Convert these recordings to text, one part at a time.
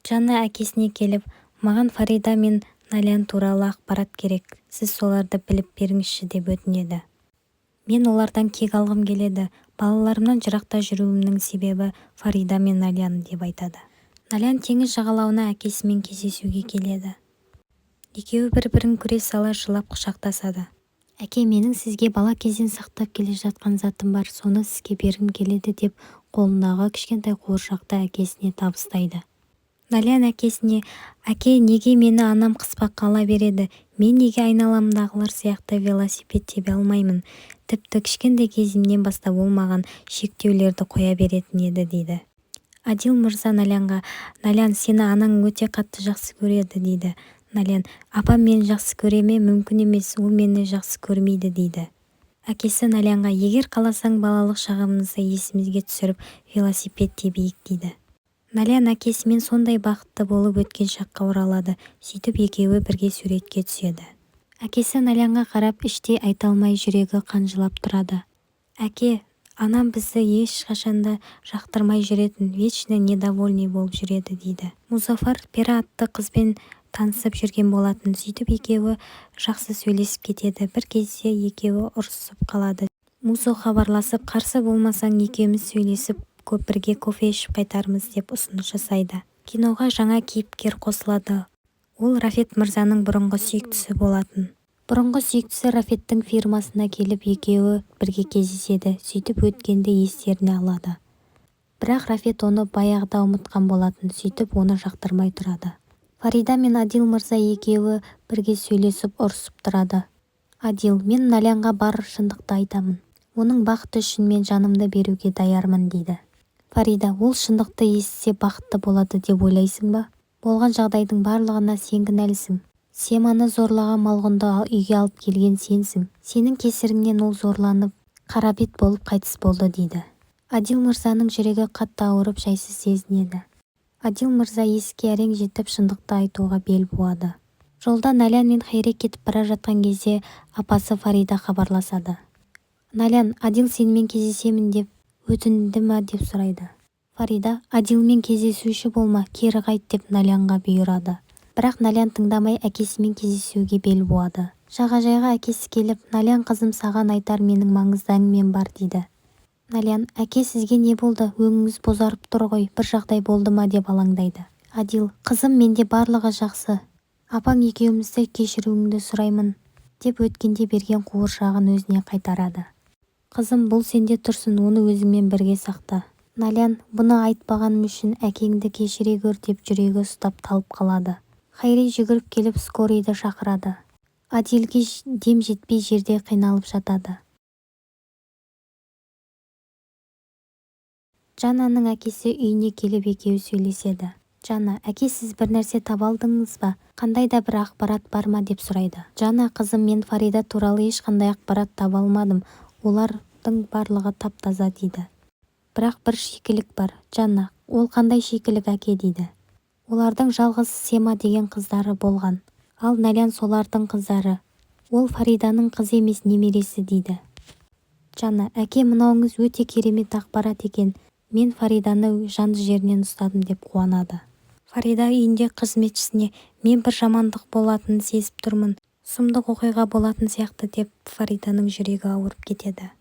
Джана әкесіне келіп, маған Фарида мен Налян туралы ақпарат керек, сіз соларды біліп беріңізші деп өтінеді. Мен олардан кек алғым келеді, балаларымнан жырақта жүруімнің себебі Фарида мен Налян деп айтады. Налян теңіз жағалауына әкесімен кездесуге келеді. Екеуі бір-бірін көре сала жылап құшақтасады. Әке, менің сізге бала кезден сақтап келе жатқан затым бар, соны сізге бергім келеді деп қолындағы кішкентай қуыршақты әкесіне табыстайды. Налян әкесіне, әке, неге мені анам қыспаққа ала береді, мен неге айналамдағылар сияқты велосипед тебе алмаймын, тіпті кішкентай кезімнен бастап ол маған шектеулерді қоя беретін еді дейді. Адил мырза Налянға, Налян, сені анаң өте қатты жақсы көреді дейді. Налян, апам мені жақсы көре ме, мүмкін емес, ол мені жақсы көрмейді дейді. Әкесі Налянға, егер қаласаң балалық шағымызды есімізге түсіріп велосипед тебейік дейді. Налян әкесімен сондай бақытты болып өткен шаққа оралады, сөйтіп екеуі бірге суретке түседі. Әкесі Налянға қарап іштей айта алмай жүрегі қанжылап тұрады. Әке, анам бізді ешқашанда жақтырмай жүретін, вечно недовольный болып жүреді дейді. Музафар Пера атты қызбен танысып жүрген болатын, сөйтіп екеуі жақсы сөйлесіп кетеді, бір кезде екеуі ұрысып қалады. Музо хабарласып, қарсы болмасаң екеуміз сөйлесіп бірге кофе ішіп қайтармыз деп ұсыныс жасайды. Киноға жаңа кейіпкер қосылады. Ол Рафет мырзаның бұрынғы сүйіктісі болатын. Бұрынғы сүйіктісі Рафеттің фирмасына келіп, екеуі бірге кездеседі, сөйтіп өткенді естеріне алады. Бірақ Рафет оны баяғыда ұмытқан болатын, сөйтіп оны жақтырмай тұрады. Фарида мен Адил мырза екеуі бірге сөйлесіп ұрысып тұрады. Адил, мен Налянға бар шындықты айтамын. Оның бақыты үшін мен жанымды беруге даярмын дейді. Фарида, ол шындықты естісе бақытты болады деп ойлайсың ба? Болған жағдайдың барлығына сен кінәлісің. Семаны зорлаған малғұнды үйге алып келген сенсің. Сенің кесіріңнен ол зорланып, қарабет болып қайтыс болды дейді. Адил мырзаның жүрегі қатты ауырып жайсыз сезінеді. Адил мырза есікке әрең жетіп шындықты айтуға бел буады. Жолда Налян мен Хайри кетіп бара жатқан кезде апасы Фарида хабарласады. Налян, Адил сенімен кездесемін деп өтінді ма деп сұрайды. Фарида, Адилмен кездесуші болма, кері қайт деп Налянға бұйырады. Бірақ Налян тыңдамай әкесімен кездесуге бел буады. Жағажайға әкесі келіп, Налян қызым, саған айтар менің маңызды әңгімем бар дейді. Налян, әке, сізге не болды, өңіңіз бозарып тұр ғой, бір жағдай болды ма деп алаңдайды. Адил, қызым, менде барлығы жақсы. Апаң екеумізді кешіруіңді сұраймын деп өткенде берген қуыршағын өзіне қайтарады. Қызым, бұл сенде тұрсын, оны өзіңмен бірге сақта. Налян, бұны айтпағаным үшін әкеңді кешіре көр деп жүрегі ұстап талып қалады. Хайри жүгіріп келіп скорыйды шақырады. Адилге дем жетпей жерде қиналып жатады. Джананың әкесі үйіне келіп екеуі сөйлеседі. Джана, әке, сіз бір нәрсе таба алдыңыз ба? Қандай да бір ақпарат бар ма деп сұрайды. Джана, қызым, мен Фарида туралы ешқандай ақпарат таба алмадым. Олардың барлығы тап-таза дейді. Бірақ бір шикілік бар. Джана, ол қандай шикілік әке дейді. Олардың жалғыз Сема деген қыздары болған. Ал Налян солардың қыздары. Ол Фариданың қызы емес, немересі дейді. Джана, әке, мынауыңыз өте керемет ақпарат екен. Мен Фариданы жанды жерінен ұстадым деп қуанады. Фарида үйінде қызметшісіне мен бір жамандық болатынын сезіп тұрмын. Сұмдық оқиға болатын сияқты деп Фариданың жүрегі ауырып кетеді.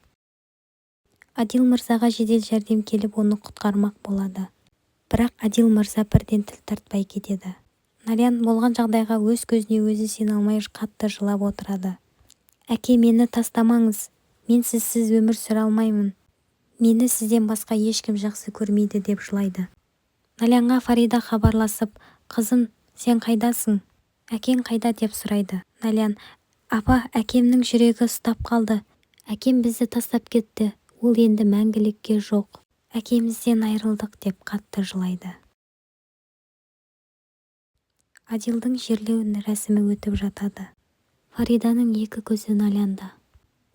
Адил мырзаға жедел жәрдем келіп оны құтқармақ болады. Бірақ Адил мырза бірден тіл тартпай кетеді. Налян болған жағдайға өз көзіне өзі сене алмай қатты жылап отырады. Әке, мені тастамаңыз. Мен сізсіз өмір сүре алмаймын. Мені сізден басқа ешкім жақсы көрмейді деп жылайды. Налянға Фарида хабарласып, қызым, сен қайдасың? Әкең қайда деп сұрайды. Налян, апа, әкемнің жүрегі ұстап қалды. Әкем бізді тастап кетті. Ол енді мәңгілікке жоқ. Әкемізден айырылдық деп қатты жылайды. Адилдің жерлеу рәсімі өтіп жатады. Фариданың екі көзі Налянда.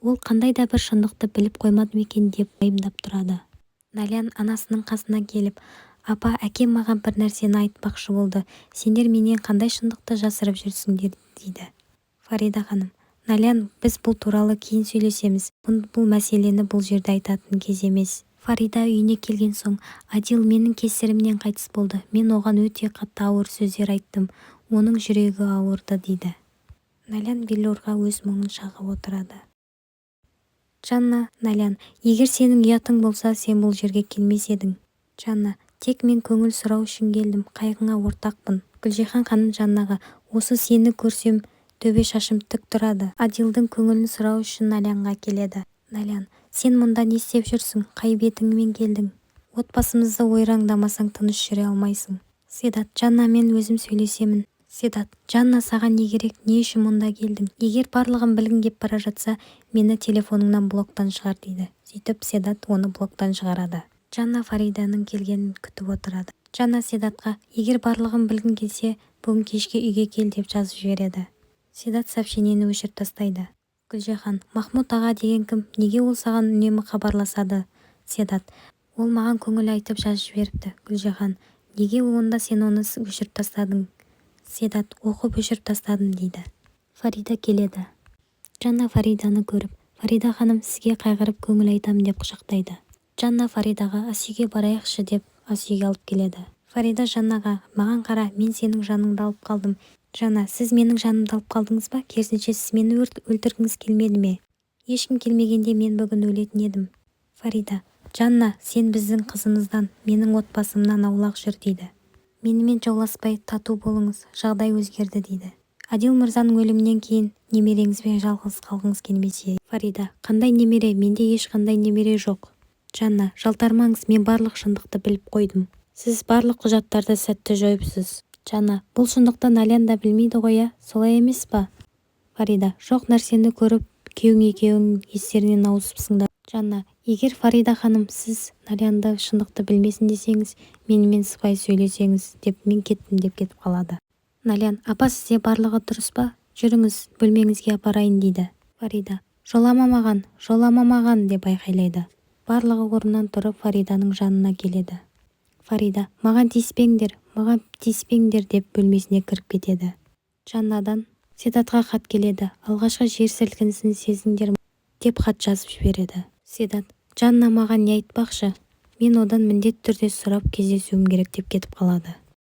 Ол қандай да бір шындықты біліп қоймады екен деп уайымдап тұрады. Налян анасының қасына келіп, апа, әкем маған бір нәрсені айтпақшы болды. Сендер менен қандай шындықты жасырып жүрсіңдер дейді. Фарида ханым, Налян, біз бұл туралы кейін сөйлесеміз. Бұл мәселені бұл жерде айтатын кез емес. Фарида үйіне келген соң, Адил менің кесірімнен қайтыс болды, мен оған өте қатты ауыр сөздер айттым, оның жүрегі ауырды дейді. Налян Биллурға өз мұңын шағып отырады. Джанна Налян, егер сенің ұятың болса, сен бұл жерге келмес едің. Джанна, тек мен көңіл сұрау үшін келдім, қайғыңа ортақпын. Гүлжихан ханым Жаннаға, осы сені көрсем төбе шашым тік тұрады. Адилдың көңілін сұрау үшін Налянға келеді. Налян, сен мұнда не істеп жүрсің, қай бетіңмен келдің? Отбасымызды ойрандамасаң тыныш жүре алмайсың. Седат, Жаннамен өзім сөйлесемін. Седат, Жанна саған не керек, не үшін мұнда келдің? Егер барлығын білгің кеп бара жатса, мені телефоныңнан блоктан шығар дейді. Сөйтіп Седат оны блоктан шығарады. Жанна Фариданың келгенін күтіп отырады. Жанна Седатқа, егер барлығын білгің келсе, бүгін кешке үйге кел деп жазып жібереді. Седат сообщениені өшіріп тастайды. Гүлжихан, Махмуд аға деген кім, неге ол саған үнемі хабарласады? Седат, ол маған көңіл айтып жазып жіберіпті. Гүлжихан, неге онда сен оны өшіріп тастадың? Седат, оқып өшіріп тастадым дейді. Фарида келеді. Жанна Фариданы көріп, Фарида ханым, сізге қайғырып көңіл айтамын деп құшақтайды. Жанна Фаридаға ас үйге барайықшы деп ас үйге алып келеді. Фарида Жаннаға, маған қара, мен сенің жаныңды алып қалдым. Жанна, сіз менің жанымды алып қалдыңыз ба? Керісінше сіз мені өлтіргіңіз келмеді ме? Ешкім келмегенде мен бүгін өлетін едім. Фарида, Жанна, сен біздің қызымыздан, менің отбасымнан аулақ жүр дейді. Менімен жауласпай тату болыңыз, жағдай өзгерді дейді. Адил мырзаның өлімінен кейін немереңізбен жалғыз қалғыңыз келмесе. Фарида, қандай немере, менде ешқандай немере жоқ. Жанна, жалтармаңыз, мен барлық шындықты біліп қойдым. Сіз барлық құжаттарды сәтті жойыпсыз. Жанна, бұл шындықты Налян да білмейді ғой, ә? Солай емес па? Фарида, жоқ нәрсені көріп, күйеуің екеуің естерінен ауысыпсыңдар. Жанна, егер Фарида ханым, сіз Налянды шындықты білмесін десеңіз, менімен сыпайы сөйлесеңіз деп мен кеттім деп кетіп қалады. Налян, апа сізде барлығы дұрыс па? Жүріңіз, бөлмеңізге апарайын дейді. Фарида, жолама маған, жолама маған деп айқайлайды. Барлығы орнынан тұрып Фариданың жанына келеді. Фарида, маған тиіспеңдер, маған тиіспеңдер деп бөлмесіне кіріп кетеді. Жаннадан Седатқа хат келеді. Алғашқы жер сілкінісін сездіңдер деп хат жазып жібереді. Седат, Жанна маған не айтпақшы? Мен одан міндетті түрде сұрап кездесуім керек деп кетіп қалады.